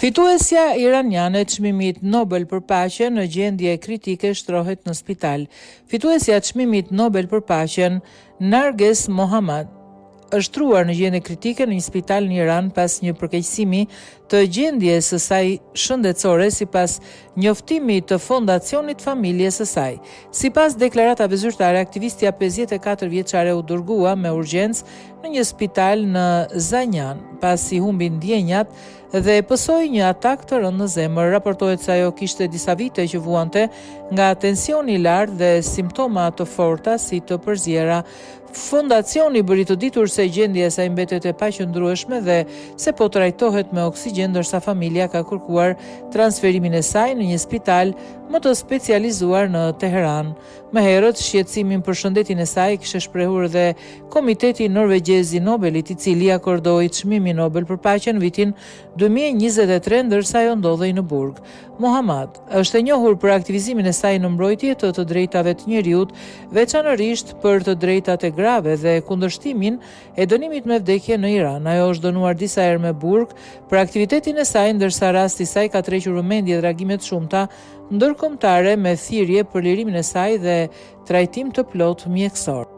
Fituesja iraniane e çmimit Nobel për Paqe në gjendje kritike shtrohet në spital. Fituesja e çmimit Nobel për Paqen, Narges Mohammad, është shtruar në gjendje kritike në një spital në Iran pas një përkeqësimi të gjendjes së saj shëndetësore sipas njoftimit të fondacionit familjes së saj. Sipas deklaratave zyrtare, aktivistja 54 vjeçare u dërgua me urgjencë në një spital në Zanjan, pasi humbi ndjenjat dhe pësoi një atak të rëndë në zemër. Raportohet se ajo kishte disa vite që vuante nga tensioni i lartë dhe simptoma të forta si të përziera. Fondacioni bëri të ditur se gjendja e saj mbetet e paqëndrueshme dhe se po trajtohet me oksigjen ndërsa familja ka kërkuar transferimin e saj në një spital më të specializuar në Teheran. Më herët, shqetësimin për shëndetin e saj e kishte shprehur dhe Komiteti Norvegjez i Nobelit, i cili akordoi çmimin Nobel për Paqe në vitin 2023 ndërsa ajo ndodhej në burg. Mohammad është e njohur për aktivizimin e saj në mbrojtje të të drejtave të njeriut, veçanërisht për të drejtat e grave dhe kundërshtimin e dënimit me vdekje në Iran. Ajo është dënuar disa herë me burg për aktivitetin e saj, ndërsa rasti i saj ka tërhequr vëmendje dhe reagime të shumta ndërkombëtare me thirrje për lirimin e saj dhe trajtim të plotë mjekësor.